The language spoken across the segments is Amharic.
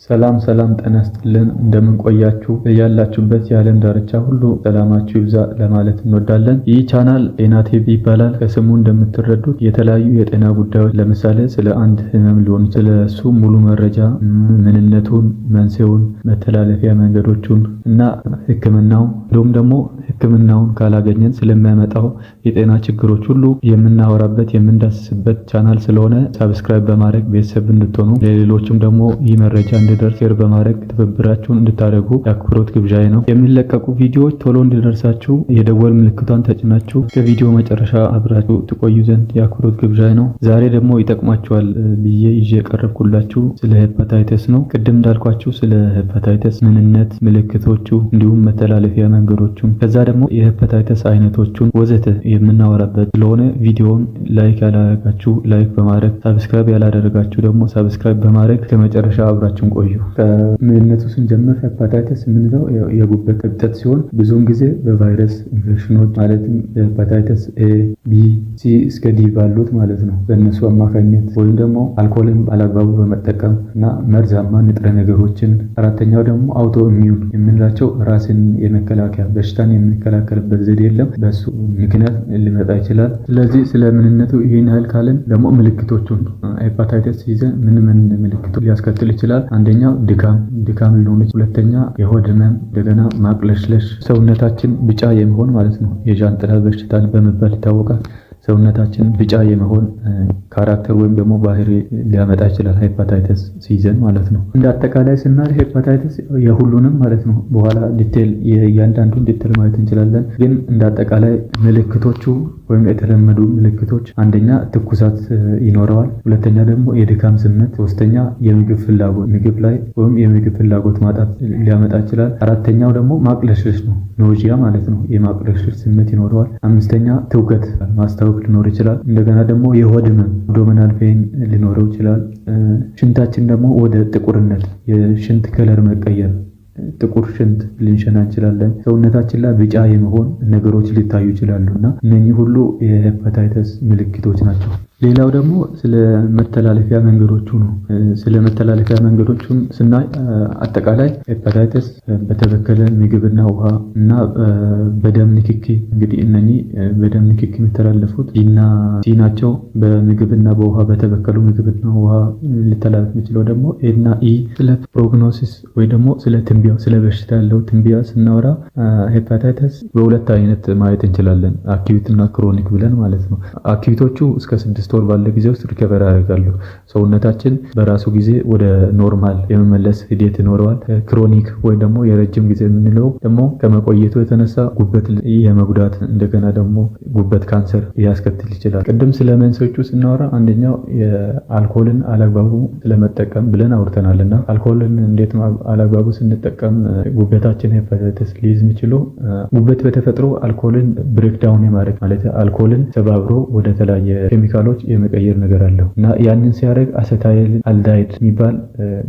ሰላም ሰላም ጤና ይስጥልን፣ እንደምን ቆያችሁ? ያላችሁበት የዓለም ዳርቻ ሁሉ ሰላማችሁ ይብዛ ለማለት እንወዳለን። ይህ ቻናል ጤና ቲቪ ይባላል። ከስሙ እንደምትረዱት የተለያዩ የጤና ጉዳዮች፣ ለምሳሌ ስለ አንድ ህመም ሊሆን፣ ስለ እሱ ሙሉ መረጃ፣ ምንነቱን፣ መንስኤውን፣ መተላለፊያ መንገዶቹን እና ሕክምናው፣ እንዲሁም ደግሞ ሕክምናውን ካላገኘን ስለሚያመጣው የጤና ችግሮች ሁሉ የምናወራበት፣ የምንዳስስበት ቻናል ስለሆነ subscribe በማድረግ ቤተሰብ እንድትሆኑ፣ ለሌሎችም ደግሞ ይህ መረጃ እንዲደርስ share በማድረግ ትብብራችሁን እንድታደርጉ የአክብሮት ግብዣዬ ነው። የሚለቀቁ ቪዲዮዎች ቶሎ እንዲደርሳችሁ የደወል ምልክቷን ተጭናችሁ ከቪዲዮ መጨረሻ አብራችሁ ትቆዩ ዘንድ የአክብሮት ግብዣዬ ነው። ዛሬ ደግሞ ይጠቅማችኋል ብዬ ይዤ የቀረብኩላችሁ ስለ ሄፓታይተስ ነው። ቅድም እንዳልኳችሁ ስለ ሄፓታይተስ ምንነት፣ ምልክቶቹ፣ እንዲሁም መተላለፊያ መንገዶቹን፣ ከዛ ደግሞ የሄፓታይተስ አይነቶቹን ወዘተ የምናወራበት ስለሆነ ቪዲዮውን like ያላደረጋችሁ like በማድረግ፣ subscribe ያላደረጋችሁ ደግሞ subscribe በማድረግ ከመጨረሻ አብራችሁን ቆዩ። ከምንነቱ ስንጀምር ሄፓታይተስ የምንለው የጉበት እብጠት ሲሆን ብዙውን ጊዜ በቫይረስ ኢንፌክሽኖች፣ ማለትም hepatitis A፣ B፣ C እስከ D ባሉት ማለት ነው፣ በእነሱ አማካኝነት ወይም ደግሞ አልኮልን አላግባቡ በመጠቀም እና መርዛማ ንጥረ ነገሮችን፣ አራተኛው ደግሞ autoimmune የምንላቸው ራስን የመከላከያ፣ በሽታን የምንከላከልበት ዘዴ የለም፣ በሱ ምክንያት ሊመጣ ይችላል። ስለዚህ ስለ ምንነቱ ይህን ያህል ካልን ደግሞ ምልክቶቹን፣ ሄፓታይተስ ሲይዘን ምን ምን ምልክቶች ሊያስከትል ይችላል? አንደኛው ድካም ድካም ሊሆን፣ ሁለተኛ የሆድ ህመም፣ እንደገና ማቅለሽለሽ፣ ሰውነታችን ቢጫ የመሆን ማለት ነው። የዣንጥላ በሽታ በመባል ይታወቃል። ሰውነታችን ቢጫ የመሆን character ወይም ደግሞ ባህሪ ሊያመጣ ይችላል ሄፓታይተስ ሲይዘን ማለት ነው። እንደ አጠቃላይ ስናይ ሄፓታይተስ የሁሉንም ማለት ነው። በኋላ detail የእያንዳንዱን detail ማየት እንችላለን። ግን እንደ አጠቃላይ ምልክቶቹ ወይም የተለመዱ ምልክቶች አንደኛ ትኩሳት ይኖረዋል። ሁለተኛ ደግሞ የድካም ስሜት፣ ሶስተኛ የምግብ ፍላጎት፣ ምግብ ላይ ወይም የምግብ ፍላጎት ማጣት ሊያመጣ ይችላል። አራተኛው ደግሞ ማቅለሽለሽ ነው፣ nausea ማለት ነው። የማቅለሽለሽ ስሜት ይኖረዋል። አምስተኛ ትውከት፣ ማስታወክ ሊኖር ይችላል። እንደገና ደግሞ የሆድ ህመም፣ abdominal pain ሊኖረው ይችላል። ሽንታችን ደግሞ ወደ ጥቁርነት፣ የሽንት color መቀየር፣ ጥቁር ሽንት ልንሸና እንችላለን። ሰውነታችን ላይ ቢጫ የመሆን ነገሮች ሊታዩ ይችላሉ እና እነኚህ ሁሉ የሄፓታይተስ ምልክቶች ናቸው። ሌላው ደግሞ ስለ መተላለፊያ መንገዶቹ ነው። ስለ መተላለፊያ መንገዶቹን ስናይ አጠቃላይ ሄፓታይተስ በተበከለ ምግብና ውሃ እና በደም ንክኪ፣ እንግዲህ እነኚህ በደም ንክኪ የሚተላለፉት B ና C ናቸው። በምግብና በውሃ፣ በተበከሉ ምግብና ውሃ ሊተላለፍ የሚችለው ደግሞ A እና E። ስለ prognosis ወይ ደግሞ ስለ ትንቢያው፣ ስለ በሽታ ያለው ትንቢያ ስናወራ ሄፓታይተስ በሁለት አይነት ማየት እንችላለን። Acute እና chronic ብለን ማለት ነው። Acute ኦቹ እስከ 6 ወር ባለ ጊዜ ውስጥ recover ያደርጋሉ። ሰውነታችን በራሱ ጊዜ ወደ normal የመመለስ ሂደት ይኖረዋል። Chronic ወይ ደግሞ የረጅም ጊዜ የምንለው ደግሞ ከመቆየቱ የተነሳ ጉበት የመጉዳት፣ እንደገና ደግሞ ጉበት ካንሰር ሊያስከትል ይችላል። ቅድም ስለ መንስኤዎቹ ስናወራ አንደኛው የአልኮልን አላግባቡ ስለመጠቀም ብለን አውርተናል። እና አልኮልን እንዴት ነው አላግባቡ ስንጠቀም ጉበታችን ሄፓታይተስ ሊይዝ የሚችለው? ጉበት በተፈጥሮ አልኮልን breakdown የማድረግ፣ ማለት አልኮልን ሰባብሮ ወደ ተለያየ ኬሚካሎች የመቀየር ነገር አለው። እና ያንን ሲያደርግ acetaldehyde የሚባል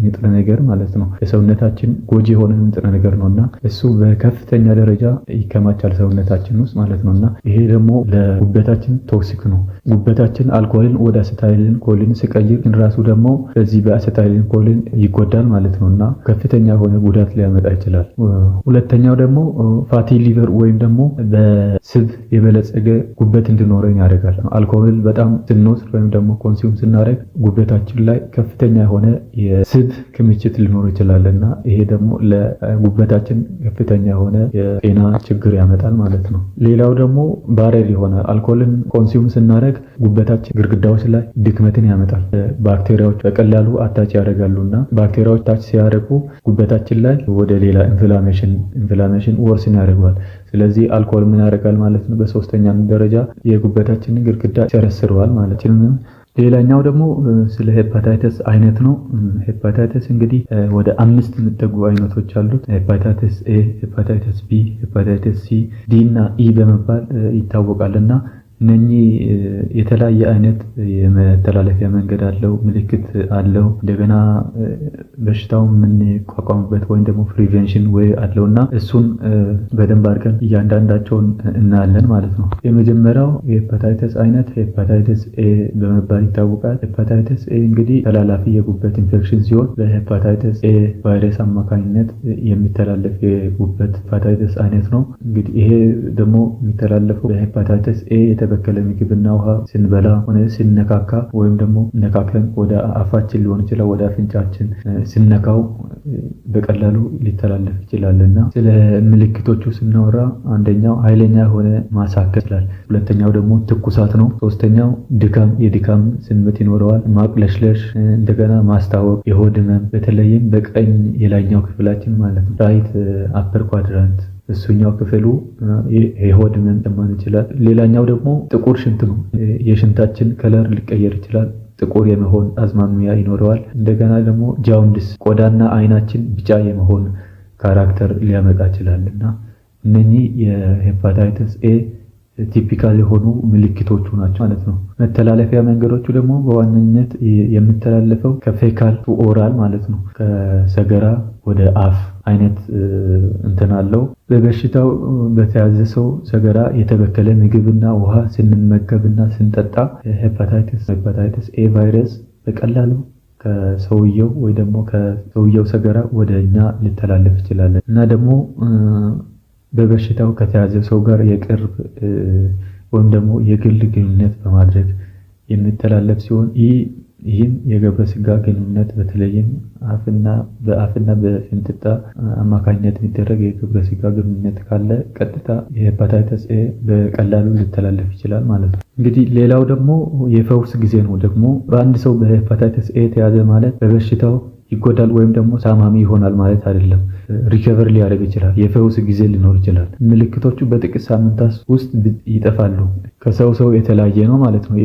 ንጥረ ነገር ማለት ነው፣ ለሰውነታችን ጎጂ የሆነ ንጥረ ነገር ነው። እና እሱ በከፍተኛ ደረጃ ይከማቻል ሰውነታችን ውስጥ ማለት ነው። እና ይሄ ደግሞ ለጉበታችን toxic ነው። ጉበታችን አልኮልን ወደ acetylcholine ሲቀይር ራሱ ደግሞ በዚህ በ acetylcholine ይጎዳል ማለት ነው እና ከፍተኛ የሆነ ጉዳት ሊያመጣ ይችላል። ሁለተኛው ደግሞ fatty liver ወይም ደግሞ በስብ የበለጸገ ጉበት እንዲኖረን ያደርጋል። አልኮል በጣም ስንወስድ ወይም ደግሞ consume ስናደርግ ጉበታችን ላይ ከፍተኛ የሆነ የስብ ክምችት ሊኖር ይችላል እና ይሄ ደግሞ ለጉበታችን ከፍተኛ የሆነ የጤና ችግር ያመጣል ማለት ነው። ሌላው ደግሞ barrier ይሆናል። አልኮልን consume ስናደርግ ጉበታችን ግድግዳዎች ላይ ድክመትን ያመጣል። ባክቴሪያዎች በቀላሉ attach ያደርጋሉ እና ባክቴሪያዎች attach ሲያደርጉ ጉበታችን ላይ ወደ ሌላ inflammation worsen ያደርገዋል። ስለዚህ አልኮል ምን ያደርጋል ማለት ነው? በሶስተኛ ደረጃ የጉበታችንን ግድግዳ ይሸረሽረዋል ማለት ነው። ሌላኛው ደግሞ ስለ ሄፓታይተስ አይነት ነው። ሄፓታይተስ እንግዲህ ወደ አምስት የሚጠጉ አይነቶች አሉት። Hepatitis A፣ hepatitis B፣ hepatitis C፣ D እና E በመባል ይታወቃል። እና እነኚህ የተለያየ አይነት የመተላለፊያ መንገድ አለው፣ ምልክት አለው። እንደገና በሽታውን የምንቋቋምበት ወይም ደግሞ prevention way አለው እና እሱን በደንብ አድርገን እያንዳንዳቸውን እናያለን ማለት ነው። የመጀመሪያው የሄፓታይተስ አይነት hepatitis A በመባል ይታወቃል። Hepatitis A እንግዲህ ተላላፊ የጉበት ኢንፌክሽን ሲሆን በ hepatitis A ቫይረስ አማካኝነት የሚተላለፍ የጉበት ሄፓታይተስ አይነት ነው። እንግዲህ ይሄ ደግሞ የሚተላለፈው በ hepatitis A የተበከለ ምግብና ውሃ ስንበላ ሆነ ስንነካካ ወይም ደግሞ ነካክተን ወደ አፋችን ሊሆን ይችላል፣ ወደ አፍንጫችን ስንነካው በቀላሉ ሊተላለፍ ይችላል። እና ስለ ምልክቶቹ ስናወራ አንደኛው ኃይለኛ የሆነ ማሳከክ ይችላል። ሁለተኛው ደግሞ ትኩሳት ነው። ሶስተኛው ድካም፣ የድካም ስሜት ይኖረዋል። ማቅለሽለሽ፣ እንደገና ማስታወክ፣ የሆድ ህመም በተለይም በቀኝ የላይኛው ክፍላችን ማለት ነው፣ right upper quadrant እሱኛው ክፍሉ የሆድ ህመም ሊሰማን ይችላል። ሌላኛው ደግሞ ጥቁር ሽንት ነው። የሽንታችን color ሊቀየር ይችላል። ጥቁር የመሆን አዝማሚያ ይኖረዋል። እንደገና ደግሞ jaundice፣ ቆዳና አይናችን ቢጫ የመሆን character ሊያመጣ ይችላል። እና እነኚህ የ hepatitis A typical የሆኑ ምልክቶቹ ናቸው ማለት ነው። መተላለፊያ መንገዶቹ ደግሞ በዋነኝነት የሚተላለፈው ከ fecal to oral ማለት ነው። ከሰገራ ወደ አፍ አይነት እንትን አለው። በበሽታው በተያዘ ሰው ሰገራ የተበከለ ምግብና ውሃ ስንመገብና ስንጠጣ hepatitis A ቫይረስ በቀላሉ ከሰውየው ወይ ደግሞ ከሰውየው ሰገራ ወደ እኛ ሊተላለፍ ይችላል። እና ደግሞ በበሽታው ከተያዘ ሰው ጋር የቅርብ ወይም ደግሞ የግል ግንኙነት በማድረግ የሚተላለፍ ሲሆን ይህም የግብረ ስጋ ግንኙነት በተለይም በአፍና በፊንጢጣ አማካኝነት የሚደረግ የግብረ ስጋ ግንኙነት ካለ ቀጥታ የ hepatitis A በቀላሉ ሊተላለፍ ይችላል ማለት ነው። እንግዲህ ሌላው ደግሞ የፈውስ ጊዜ ነው። ደግሞ በአንድ ሰው በ hepatitis A ተያዘ ማለት በበሽታው ይጎዳል ወይም ደግሞ ታማሚ ይሆናል ማለት አይደለም። Recover ሊያደርግ ይችላል። የፈውስ ጊዜ ሊኖር ይችላል። ምልክቶቹ በጥቂት ሳምንታት ውስጥ ይጠፋሉ። ከሰው ሰው የተለያየ ነው ማለት ነው።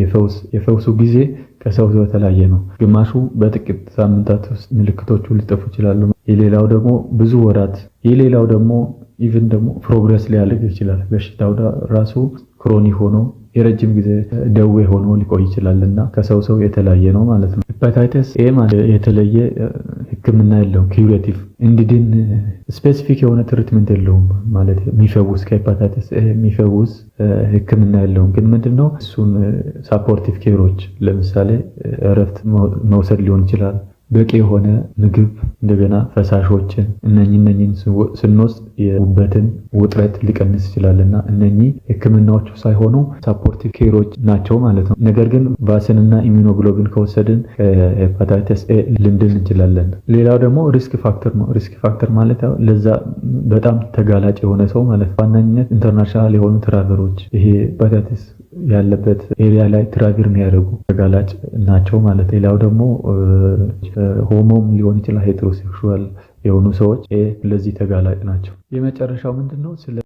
የፈውሱ ጊዜ ከሰው ሰው የተለያየ ነው። ግማሹ በጥቂት ሳምንታት ውስጥ ምልክቶቹ ሊጠፉ ይችላሉ። የሌላው ደግሞ ብዙ ወራት፣ የሌላው ደግሞ even ደግሞ progress ሊያደርግ ይችላል። በሽታው ራሱ chronic ሆኖ የረጅም ጊዜ ደዌ ሆኖ ሊቆይ ይችላል እና ከሰው ሰው የተለያየ ነው ማለት ነው። Hepatitis A ማለት የተለየ ሕክምና የለውም። Curative እንዲድን specific የሆነ treatment የለውም፣ ማለት የሚፈውስ፣ ከ hepatitis A የሚፈውስ ሕክምና የለውም። ግን ምንድነው እሱን supportive care ኦች ለምሳሌ እረፍት መውሰድ ሊሆን ይችላል፣ በቂ የሆነ ምግብ፣ እንደገና ፈሳሾችን፣ እነኚህ ስንወስድ የጉበትን ውጥረት ሊቀንስ ይችላል እና እነኚህ ህክምናዎቹ ሳይሆኑ supportive care ኦች ናቸው ማለት ነው። ነገር ግን vaccine እና immunoglobulin ከወሰድን ከ hepatitis A ልንድን እንችላለን። ሌላው ደግሞ risk factor ነው። Risk factor ማለት ለዛ በጣም ተጋላጭ የሆነ ሰው ማለት ነው። ዋነኝነት international የሆኑ traveler ኦች፣ ይሄ ሄፓታይተስ ያለበት area ላይ travel የሚያደርጉ ተጋላጭ ናቸው ማለት። ሌላው ደግሞ homo ም ሊሆን ይችላል፣ heterosexual የሆኑ ሰዎች ለዚህ ተጋላጭ ናቸው። የመጨረሻው ምንድን ነው? ስለ